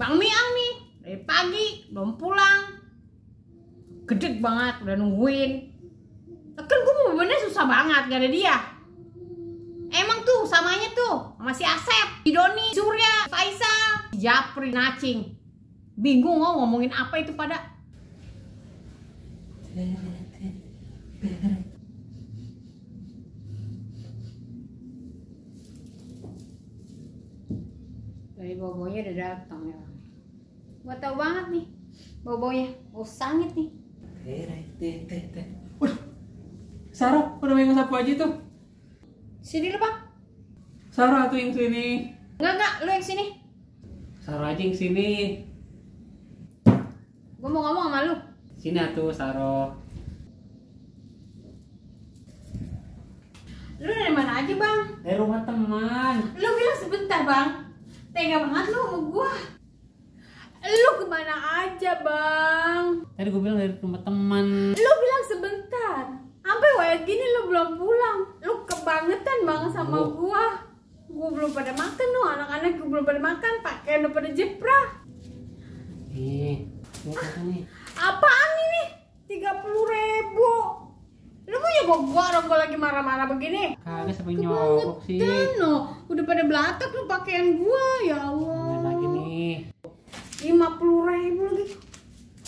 Bang Miang nih dari pagi belum pulang, gede banget udah nungguin. Kan gue mau bener susah banget gak ada dia. Emang tuh samanya tuh masih Asep, Doni, Surya, Faisal, Japri, Nacing. Bingung ngomongin apa itu pada. Dari bobonya udah datang ya. Gua tahu banget nih bobonya, bau sangit nih. Waduh, Sarah, udah megang sapu aja tuh. Sini lu bang. Sarah tuh yang sini. Enggak, lu yang sini. Sarah aja yang sini. Gua mau ngomong sama lu. Sini atuh, Sarah. Lu dari mana aja bang? Dari rumah teman. Lu bilang sebentar bang. Tega banget lu sama gua. Lu kemana aja bang? Tadi gue bilang dari rumah teman. Lu bilang sebentar. Sampai kayak gini lu belum pulang. Lu kebangetan banget sama gua. Gua belum pada makan loh, anak-anak gua belum pada makan. Pakaian udah pada jeprah. Nih, nih. Apaan ini? 30.000. Lu punya gua orang gua lagi marah-marah begini. Kagak sampai nyogok sih. No, udah pada belatak lu pakaian gua, ya Allah. Main lagi nih. 50.000 lagi.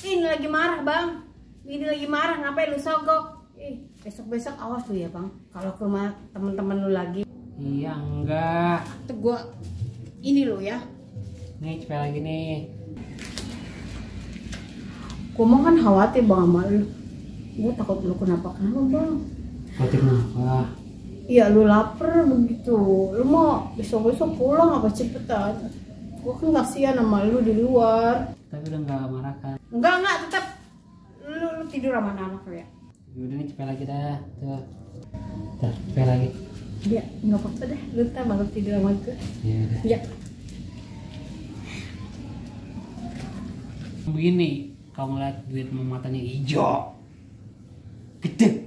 Ini lagi marah bang. Ini lagi marah, ngapain lu sogok? Besok-besok awas lu ya bang. Kalau ke rumah temen-temen lu lagi. Iya enggak. Tuh gua ini lo ya. Nih cepet lagi nih. Gua mah kan khawatir bang sama lu. Gua takut lu kenapa-kenapa bang. Khawatir kenapa? Iya lu lapar begitu. Lu mau besok-besok pulang apa cepetan? Gua kan kasihan sama lu di luar. Tapi udah nggak marah kan? Enggak tetap lu tidur sama anak lu ya. Yaudah nih cepet lagi dah. Tuh. Ntar cepet lagi. Ya nggak apa-apa deh. Lu ntar malam tidur sama gue. Iya udah. Ya. Begini, kalau ngeliat duit matanya hijau, gede.